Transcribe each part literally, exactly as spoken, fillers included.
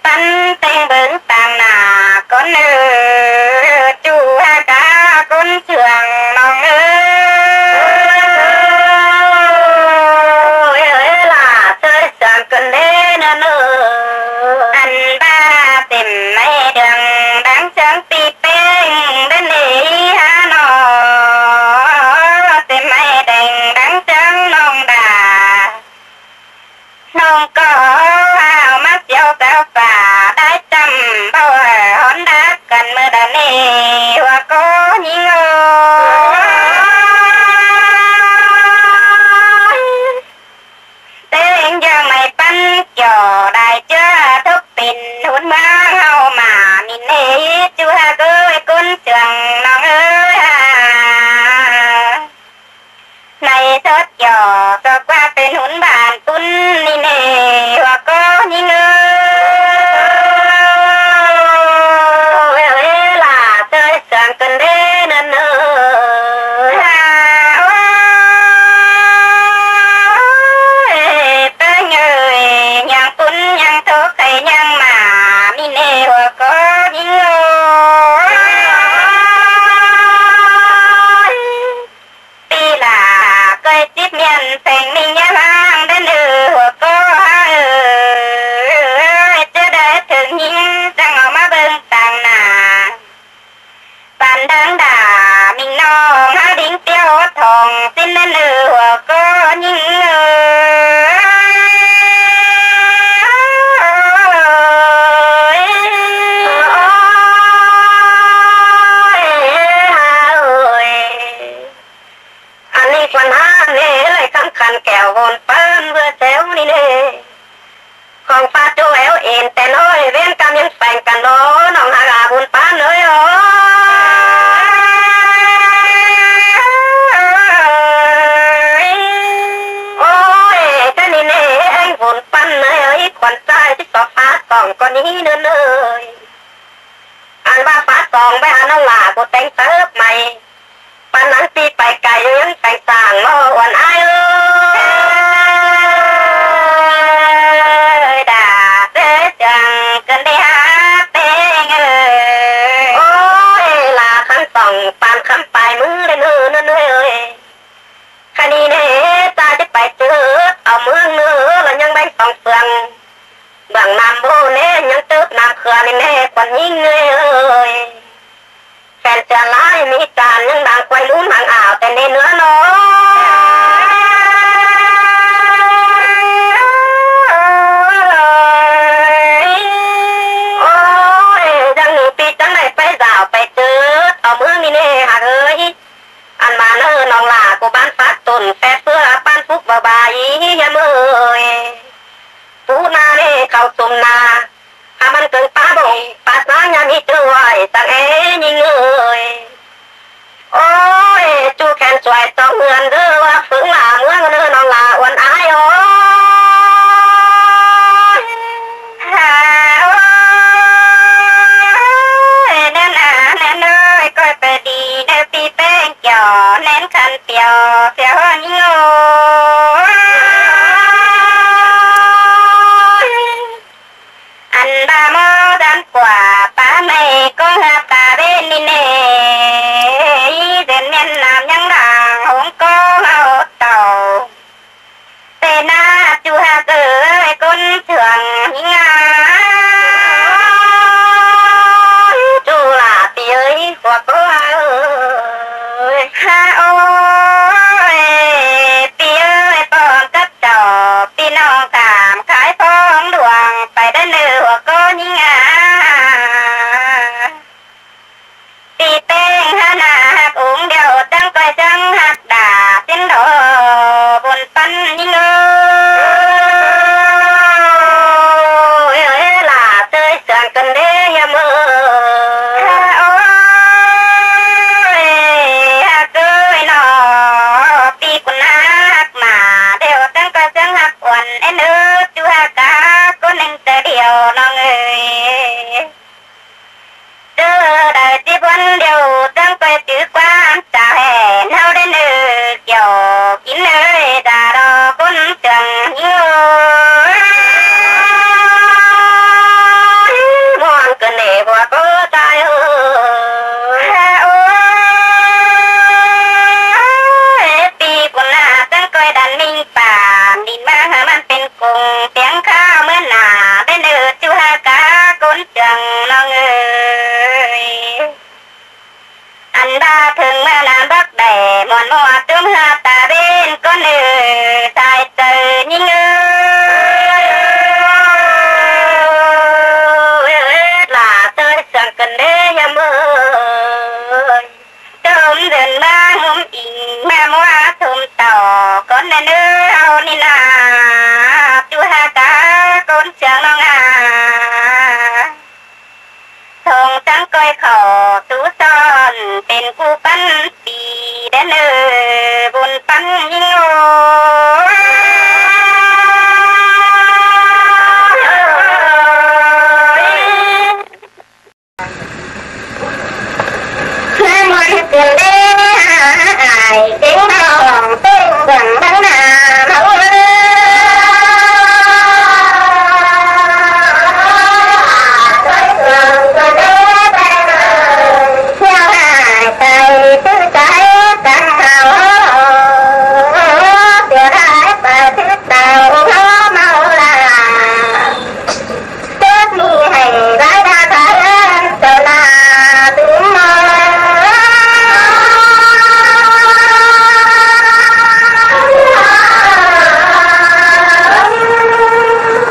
Păn ꞌtếng bớng ꞌtáng nả ꞌcốn ơ, ꞌchu hák cá ꞌcốn Sương ꞌnọng ơ. Ơ, ơ, lả ꞌchớ Sương ꞌcốn đé ꞌnớ ơ. Ăn ꞌva têm ꞌmạy đường đáng chướng ꞌpi ꞌpéng đé ꞌnị hả ꞌnọ. Têm ꞌmạy đường đáng chướng ꞌnọng đa. ꞌNọng ꞌcọ hảư ꞌmá siêu cáo phả đái chăm báu hảư hón đá căn ꞌmự đa ꞌnị hua ꞌcọ ꞌnhính ơ. Té ꞌnhắng ꞌmạy păn ꞌcọ đai ꞌchớ thốc pên hún ꞌmướng ꞌháu ꞌmá ꞌmí ꞌnị ꞌchu hák ơi ꞌcốn Sương ꞌnọng ơi hả. ꞌNạy sốt ꞌcọ so ꞌquá pên hún bản ꞌpún ꞌnị ꞌnị hua ꞌcọ ꞌnhính ơ. Ơ, ơ, lả ꞌchớ Sương ꞌcốn đé ꞌnớ ơ. Hả, ôi, ꞌpéng ơi, ꞌnhắng ꞌpún ꞌnhắng thốc khay ꞌnhắng ꞌmá ꞌmí ꞌnị hua ꞌcọ ꞌnhính ơ. ꞌPi lả ꞌcới chip miên pheng ꞌmí ꞌnhá ꞌváng đé ꞌnư hua ꞌcọ hả ơ. ꞌChớ đảy thửng ꞌnhính chắng au ꞌmá bớng ꞌtáng nả. Păn đang đa ꞌmính ꞌnọng hák đính piêu thong ꞌsịn đé ꞌnư hua ꞌcọ ꞌnhính ơ. Ôi, hả ơi. Ăn ꞌnị khuôn hả ꞌnị ơi, khắm khăn kẻo vốn pơn ꞌvưa séo ꞌnị ꞌnị. Khong pha ꞌchu éo ên ꞌtẹ ꞌnọi, ꞌvến căm ꞌnhắng pheng căn ꞌnọ, ꞌnọng hák ꞌva vốn pơn ơi ơ. Ôi, ꞌchớ ꞌnị ꞌnị, ꞌéng vốn pơn ơi ơi, khuôn ꞌchái ꞌchí so phá song ꞌcọ ꞌnị ꞌnớ ơi. Ăn ꞌva phá song ꞌvạy hả ꞌnọng lả ꞌcọ téng tớp ꞌmạy. Păn ꞌnặn ꞌpi pay cai ꞌnhắng pheng sang ꞌmá uôn ải ơi. Đa ꞌchớ Sương ꞌcốn đé hả ꞌpéng ơi. Ôi, lả khắm song păn khắm pay ꞌmứ đé ꞌnư ꞌnớ ơi. Khả ꞌnị ꞌnị, ta ꞌchí pay ꞌchớ au ꞌmướng ꞌnớ, ꞌlẹo ꞌnhắng báy song phường. Bảng Nam Bộ ꞌnị, ꞌnhắng tớp Nam Khưa ꞌnị ꞌnị, khuôn ꞌnhính ơi ơi. Phen sia lái ꞌmí chan ꞌnhắng đang quay lún hăng ảo ꞌtẹ ꞌnị ꞌnớ ꞌnọ. Ôi, dáng ꞌnị ꞌpi chắng đảy pay dảo pay ꞌchớ au ꞌmướng ꞌnị ꞌnị hả ơi. Ăn ꞌmá ꞌnớ ꞌnọng lả ꞌcọ bản Pác Tùn, phe ꞌpưa bản Phúc Bờ Bà ý hiêm ơi. Phú Na ꞌnị khảu sum na, hả ꞌmắn cưng pá bông, pá sáng ꞌnhá ꞌmí ꞌchớ ꞌvạy, sáng é ꞌnhính ơi. Ôi, ꞌchu khen chuối tong ꞌhướn ꞌdớ, ꞌva phướng lả ꞌmướng ꞌnớ ꞌnọng lả uôn ải ơi. Hả ơi, ꞌnén à, ꞌnén ơi, ꞌcoi pay đi, ꞌnớ ꞌpi ꞌpéng kiẻo, ꞌnén khăn piêu, phiêu ꞌnhính ơi. Ăn ꞌva ꞌmo dáng ꞌquá, pá ꞌmạy ꞌcọ hả ta ꞌvến ꞌnị ꞌnị. Ý ꞌdệt miên Nam ꞌnhắng đang hống ꞌcọ ꞌháu tảu. Pê na ꞌchu hák ơi ꞌcốn Sương ꞌnhính ơ. ꞌChu lả ꞌpi ơi, hua ꞌcọ ơi. Hả ơi, ꞌpi ơi, pom cắp chảu, ꞌpi ꞌnọng khảm khai phong luông, pay đé ꞌnư hua ꞌcọ ꞌnhính ơ. ꞌPi ꞌpéng hả nả hák ung điêu, chắng ꞌcoi chắng hák đa, ꞌsịn đo bun păn ꞌnhính ơ. Ôi, ôi, lả ꞌchớ Sương ꞌcốn đé hiêm ơi. Hả ơi, hả ơi ꞌnọ, ꞌpi ꞌcốn hák ꞌmá điêu, chắng ꞌcoi chắng hák uôn, ên ơ, ꞌchu hák cá, ꞌcốn ꞌnưng ꞌchớ điêu ꞌnọng ơi. ꞌChớ đảy ꞌchí bun điêu, chắng ꞌcoi chứ ꞌquám chả hên, ꞌháu đé ꞌnư kiẻo, kin ơi, đa đo ꞌcốn Sương ꞌnhính ơ. Lễ vua cô tai ơi. Ôi, pi cuốn nả tắng coi đàn minh bản đi mang hà man pên cùng tiếng khao mướn nả bên lự chu ha cá cốn trường lòng ơi. Ăn ba thường mà làm bác đẻ mòn mò tôm hà ta bên con lự tai tơi nhính ơi. Là tơi sang cần đế ya mơi. Tôm dần ba hôm ing ma mua tôm tỏ con nè nơ ao ni na. Chu ha cá con chàng lòng à. Thong trắng coi khổ tú son pên cu pắn pi đen nơ bùn pắn nhính ơi. Hứa muôn tiền đế hại, kính bỏng tênh quảng bắn nà máu ơi. Theo hại tài tư cái cắn máu, theo hại tài tư tàu máu là. Tết mi hãy vái đa thái ơn tớ là tứ mơ.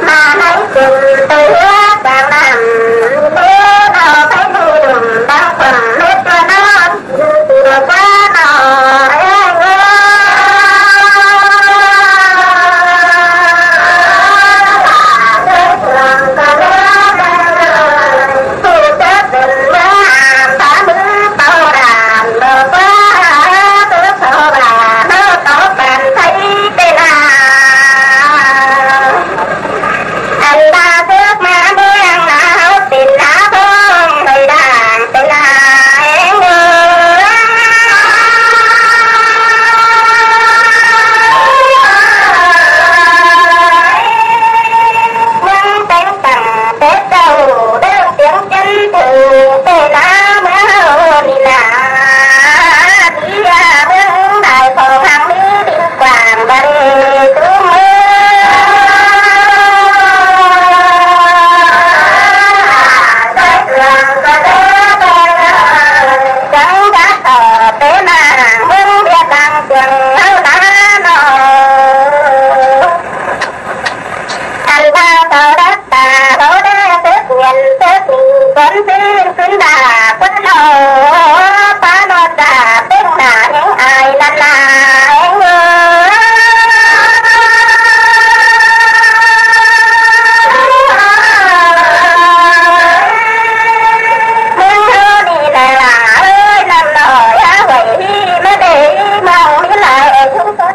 Mà hãy cùng tôi hứa vàng làm, nếu đâu phải đủ bằng phần hết cho nó. Ăn ba thước má bướng là hốc pin lá phong, hơi đảng tên là em ơi. Mưng tên tặng Tết đầu, đơn tiếng chân từ, tên lá mưa hậu nị là. Đi à, mưng đại phong hăng đi, đi quảng băng, cứ mưa. Ăn ba tàu đất ta, tàu đa tước miền, tước mình, con xin xin đà, quân lò, phá lò ta, tiếng nà, những ai lăn là, em ơi. Mưng hơ đi là là ơi, năm nọ ya huẩy hi, mà để mong đi lại chúng tôi.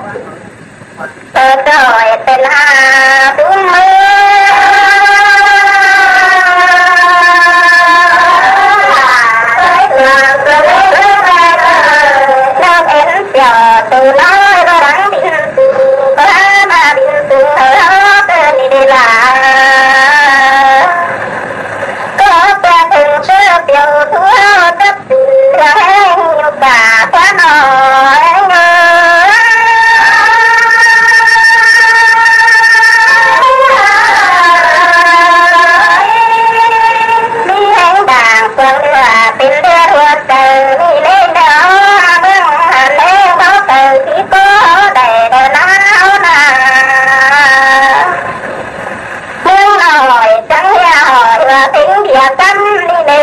Tớ đòi tên hà đúng mơ. Nó em tiểu từ nói nó đáng bình, có mà bình từ thở tên đi là. Có qua từng sơ tiểu thua cấp tình là hên nhiều cả quá nọ em ơi. Đi hên đảng phường lửa tình đưa thua từ đi lên đó. Mưng hẳn lên có từ chỉ có đẩy đờ não nà. Mưng hỏi chẳng hia hỏi và tính địa tâm đi nè.